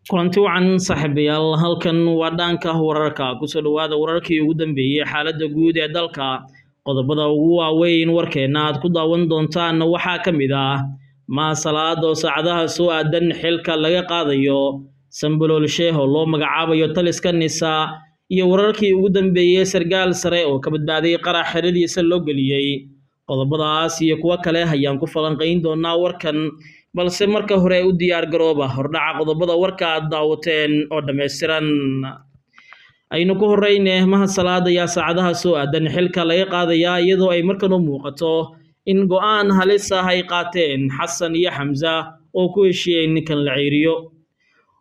Kulanti wacan saaxiibayaal, halkan waa dhanka wararka. Kusoo dhawaada wararkii ugu dambeeyay xaaladda guud ee dalka. Qodobada ugu waaweyn warkeena aad ku daawan doontaan waxaa ka mid ah Mahad oo saacadaha soo aadan xilka laga qaadayo, Sambalool Sheikh oo loo magacaabayo taliska NISA, iyo wararkii ugu dambeeyay sargaal sare oo ka badbaaday qarax xeradiisa loo geliyey. Qodobadaas iyo kuwo kale ayaan ku falanqayn doonaa warkan, balse marka hore u diyaar garooba hordhaca qodobada warka aad daawateen oo dhammaystiran. Aynu ku horeyne, Mahad Salaad ayaa saacadaha soo aadan xilka laga qaadayaa, iyadoo ay markan u muuqato in go'aan halis ah ay qaateen Xasan iyo Xamza oo ku heshiiyey ninkan la ceyriyo.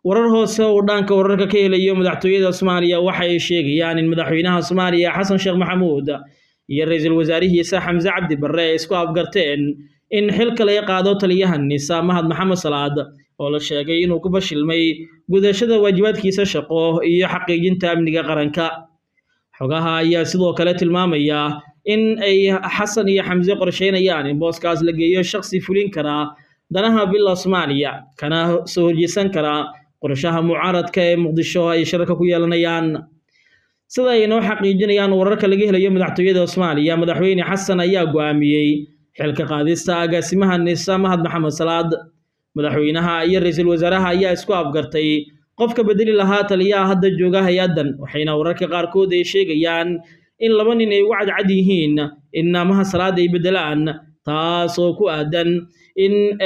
Warar hoose oo dhanka wararka ka helayo madaxtooyada Soomaaliya waxa ay sheegayaan in madaxweynaha Soomaaliya Xasan Sheekh Maxamuud iyo ra'iisul wasaarihiisa Xamse Cabdi Barre ay isku afgarteen in xilka laga qaado taliyaha NISA Mahad Maxamed Salaad, oo la sheegay inuu ku fashilmay gudashada waajibaadkiisa shaqo iyo xaqiijinta amniga qaranka. Xogaha ayaa sidoo kale tilmaamaya in ay Xasan iyo Xamse qorsheynayaan in booskaas la geeyo shakhsi fulin kara danaha Villa Soomaaliya, kana soo horjeesan kara qorshaha mucaaradka ee Muqdisho ay shirarka ku yeelanayaan. Sida ay inoo xaqiijinayaan wararka laga helayo madaxtooyada Soomaaliya, madaxweyne Xasan ayaa go'aamiyey xilka qaadista agaasimaha NISA Mahad Maxamed Salaad. Madaxweynaha iyo ra'iisul wasaaraha ayaa isku afgartay qofka bedeli lahaa taliyaha hadda jooga hay-addan, waxayna wararka qaarkood ay sheegayaan in laba nin ay ugu cadcad yihiin in Mahad Salaad ay bedelaan, taas oo ku aadan in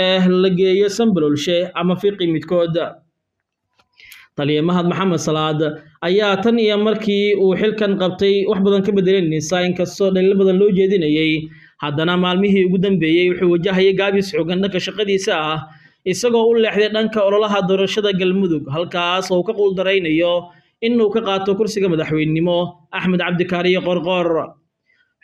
la geeyo Sambaloolshe ama Fiqi midkood. Taliya Mahad Maxamed Salaad ayaa tan iyo markii uu xilkan qabtay wax badan ka bedelay NISA, inkastoo dhaliilo badan loo jeedinayay, haddana maalmihii ugu dambeeyey wuxuu wajahayay gaabis xoogan dhanka shaqadiisa ah, isagoo u leexday dhanka ololaha doorashada Galmudug, halkaas oo ka quuldaraynayo inuu ka qaato kursiga madaxweynenimo Axmed Cabdikaariyo Qorqor.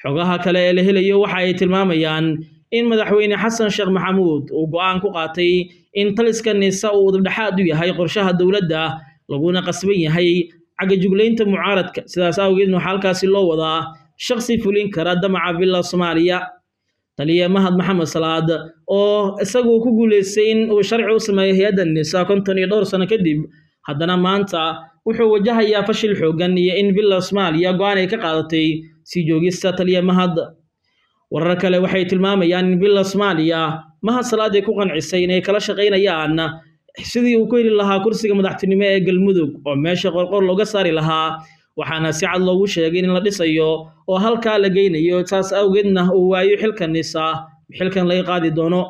Xogaha kale ee la helayo waxa ay tilmaamayaan in madaxweyne Xasan Sheekh Maxamuud uu go'aan ku qaatay in taliska NISA uu udubdhexaad u yahay qorshaha dowladda, laguna qasban yahay cagajuglaynta mucaaradka. Sidaas awgeedna waxaa halkaasi loo wadaa shakhsi fulin kara damaca Villa Soomaaliya. Taliya Mahad Maxamed Salaad oo isagu ku guuleystay in uu sharci u sameeyo hay-adda NISA 50 iyo dhowr sano kadib, haddana maanta wuxuu wajahayaa fashil xoogan iyo in Villa Soomaaliya go'aan ay ka qaadatay sii joogista taliya Mahad. Warar kale waxay tilmaamayaan in Villa Soomaaliya Mahad Salaad ay ku qancisay inay kala shaqaynayaan sidii uu ku heli lahaa kursiga madaxtinimo ee Galmudug oo meesha Qorqor looga saari lahaa, waxaana si cad loogu sheegay in la dhisayo oo halkaa la geynayo, taas awgeedna uu waayo xilka NISA, xilkan laga qaadi doono.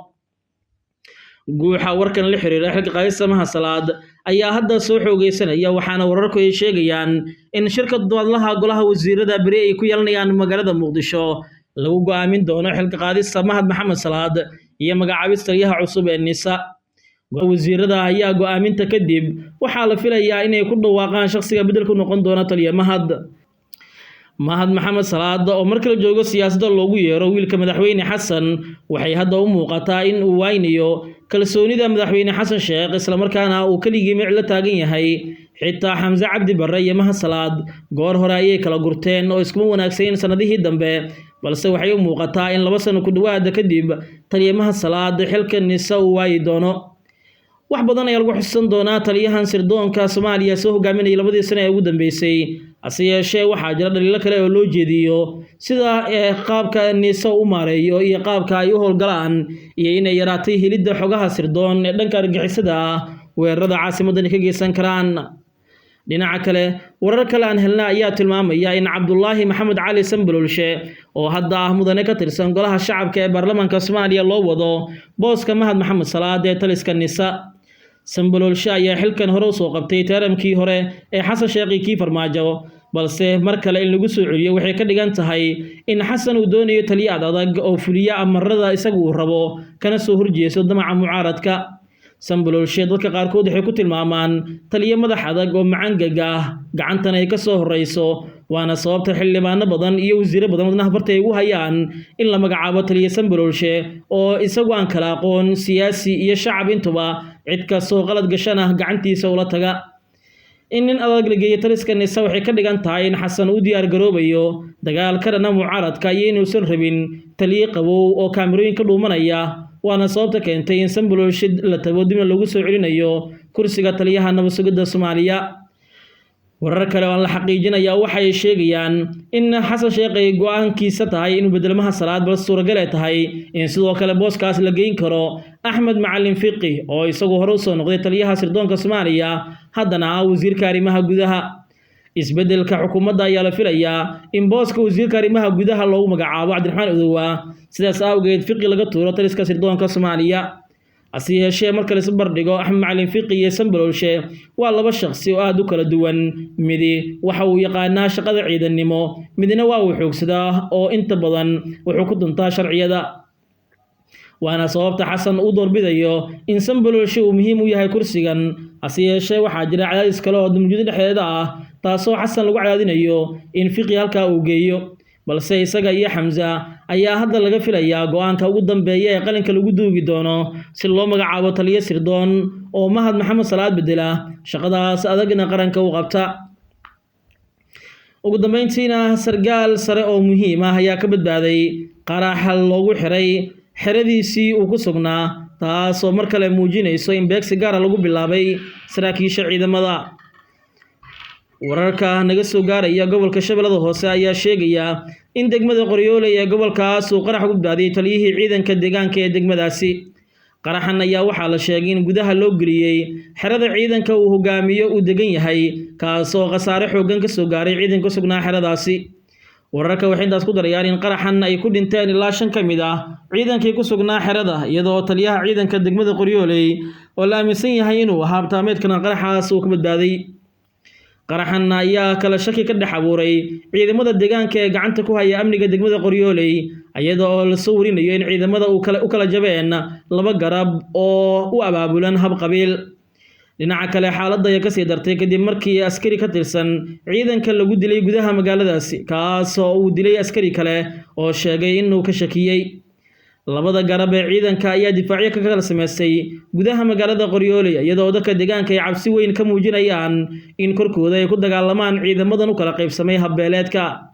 Guuxa warkan la xiriira xilka qaadista Mahad Salaad ayaa hadda soo xoogeysanaya, waxaana wararku ay sheegayaan in shirka doodlaha golaha wasiirada beri ay ku yeelanayaan magaalada Muqdisho lagu go'aamin doono xilka qaadista Mahad Maxamed Salaad iyo magacaabista taliyaha cusub ee NISA. Wasiirada ayaa go'aaminta kadib waxaa la filayaa inay ku dhawaaqaan shakhsiga bedel ku noqon doona taliya Mahad. Mahad Maxamed Salaad oo marka la joogo siyaasadda loogu yeero wiilka madaxweyne Xasan, waxay hadda u muuqataa in uu waynayo kalsoonida madaxweyne Xasan Sheekh, islamarkaana uu keligii mic la taagan yahay. Xitaa Xamse Cabdi Barre iyo Mahad Salaad goor hore ayay kala gurteen oo iskuma wanaagsayn sanadihii dambe, balse waxay u muuqataa in 2 sano ku dhawaada kadib taliya Mahad Salaad xilka NISA uu waayi doono. Wax badan ayaa lagu xusuusan doonaa taliyahan sirdoonka Soomaaliya soo hogaaminayay labadii sano ee ugu dambeysay, hase yeeshee waxaa jira dhaliilo kale oo loo jeediyo, sida qaabka NISA u maareeyo iyo qaabka ay u howlgalaan, iyo inay yaraatay helidda xogaha sirdoon ee dhanka argagixisada ah weerarada caasimadani ka geysan karaan. Dhinaca kale, warar kale aan helna ayaa tilmaamaya in Cabdullaahi Maxamed Cali Sambaloolshe oo hadda ah mudane ka tirsan golaha shacabka ee baarlamaanka Soomaaliya loo wado booska Mahad Maxamed Salaad ee taliska NISA. Sambaloolshe ayaa xilkan hore usoo qabtay teeramkii hore ee Xasan Sheekh iyo kii Farmaajo, balse mar kale in lagu soo celiyo waxay ka dhigan tahay in Xasan uu doonayo taliye ad adag oo fuliya amarada isagu uu rabo, kana soo horjeeso damaca mucaaradka. Sambaloolshe dadka qaarkood waxay ku tilmaamaan taliye madax adag oo macangag ah, gacantana ay ka soo horreyso, waana sababta xildhibaano badan iyo wasiirro badan wadnaha farta ay ugu hayaan in la magacaabo taliye Sambaloolshe oo isagu aan kala aqoon siyaasi iyo shacab intuba, cid kastoo qalad gashana gacantiisa ula taga. In nin adag la geeyo taliska NISA waxay ka dhigan tahay in Xasan uu diyaar garoobayo dagaal ka dhana mucaaradka iyo inuusan rabin taliye qabow oo kaamirooyin ka dhuumanaya Waana sababta keentay in Sanbalooshe la tago dibna lagu soo celinayo kursiga taliyaha nabad sugidda Soomaaliya. Warar kale oo aan la xaqiijinayaa waxay sheegayaan in Xasan Sheekh ay go'aankiisa tahay inuu bedelo Mahad Salaad, balse suuragal ay tahay in sidoo kale booskaas la geyn karo Axmed Macalin Fiqi oo isagu hore u soo noqday taliyaha sirdoonka Soomaaliya, haddana ah wasiirka arrimaha gudaha. Isbeddelka xukuumadda ayaa la filayaa in booska wasiirka arrimaha gudaha loogu magacaabo Cabdiraxmaan Odowa, sidaas awgeed Fiqi laga tuuro taliska sirdoonka Soomaaliya. Hase yeeshee, marka la isbarbardhigo, Axmed Macalin Fiqi iyo Sanbalooshe waa laba shakhsi oo aad u kala duwan. Midi waxa uu yaqaanaa shaqada ciidannimo, midna waa uu xoogsadaa oo inta badan wuxuu ku duntaa sharciyada. Waana sababta Xasan uu doorbidayo in Sanbalooshe uu muhiim u yahay kursigan. Hase yeeshee, waxaa jira cadaadis kale oo dumjada dhexdeeda ah, taasoo Xasan lagu cadaadinayo in Fiqi halkaa uu geeyo. Balse isaga iyo Xamza ayaa hadda laga filayaa go'aanka ugu dambeeya ee qalinka lagu duugi doono si loo magacaabo taliye sirdoon oo Mahad Maxamed Salaad bedela, shaqadaas adagna qaranka u qabta. Ugu dambeyntiina, sargaal sare oo muhiim ah ayaa ka badbaaday qaraxa loogu xiray xeradiisii uu ku sugnaa, taasoo mar kale muujinayso in beegsi gaara lagu bilaabay saraakiisha ciidamada. Wararka naga soo gaaraya gobolka Shabeellada Hoose ayaa sheegaya in degmada Qoryooley ee gobolkaas uu qarax ugu badbaadiyay taliyihii ciidanka deegaanka ee degmadaasi. Qaraxan ayaa waxaa la sheegay in gudaha loo geliyey xerada ciidanka uu hogaamiyo uu degan yahay, kaasoo khasaare xooggan ka soo gaaray ciidanka ku sugnaa xeradaasi. Wararka waxay intaas ku darayaan in qaraxan ay ku dhinteen ilaa 5 ka mid ah ciidankii ku sugnaa xerada, iyadoo taliyaha ciidanka degmada Qoryooley oo la aaminsan yahay inuu ahaa abtaameedkana qaraxaas uu ka badbaaday. Qaraxan ayaa kala shaki ka dhex abuuray ciidamada deegaanka ee gacanta ku haya amniga degmada Qoryooley, iyada oo la soo warinayo in ciidamada u kala jabeen laba garab oo u abaabulan hab qabiil. Dhinaca kale, xaaladda ayaa kasii dartay kadib markii askari ka tirsan ciidanka lagu dilay gudaha magaaladaasi, kaas oo uu dilay askari kale oo sheegay inuu ka shakiyey. Labada garab ee ciidanka ayaa difaacyo ka kala sameystay gudaha magaalada Qoryooley, iyadoo dadka deegaanka ay cabsi weyn ka muujinayaan in korkooda ay ku dagaalamaan ciidamadan u kala qaybsamay habbeeleedka.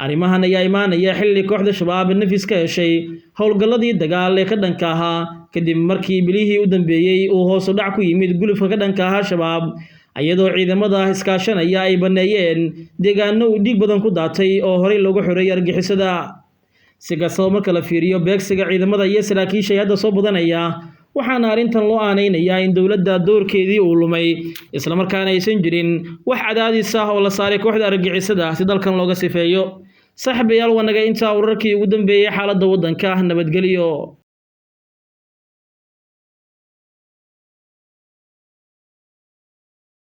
Arrimahan ayaa imaanaya xilli kooxda Shabaab nafis ka heshay howlgalladii dagaal ee ka dhanka ahaa, kadib markii bilihii u dambeeyey uu hoos u dhac ku yimid gulufka ka dhanka ahaa Shabaab, iyadoo ciidamada iskaashanaya ay baneeyeen deegaano uu dhiig badan ku daatay oo horey looga xoreeyay argixisada. Si kastaba, marka la fiiriyo beegsiga ciidamada iyo saraakiisha hadda soo badanaya, waxaana arrintan loo aaneynayaa in dowladda doorkeedii uu lumay, islamarkaana aysan jirin wax cadaadis ah oo la saaray kooxda argixisada si dalkan looga sifeeyo. Saaxiibayaal, waa naga intaa wararkii ugu dambeeyey xaaladda waddanka. Nabadgelyo.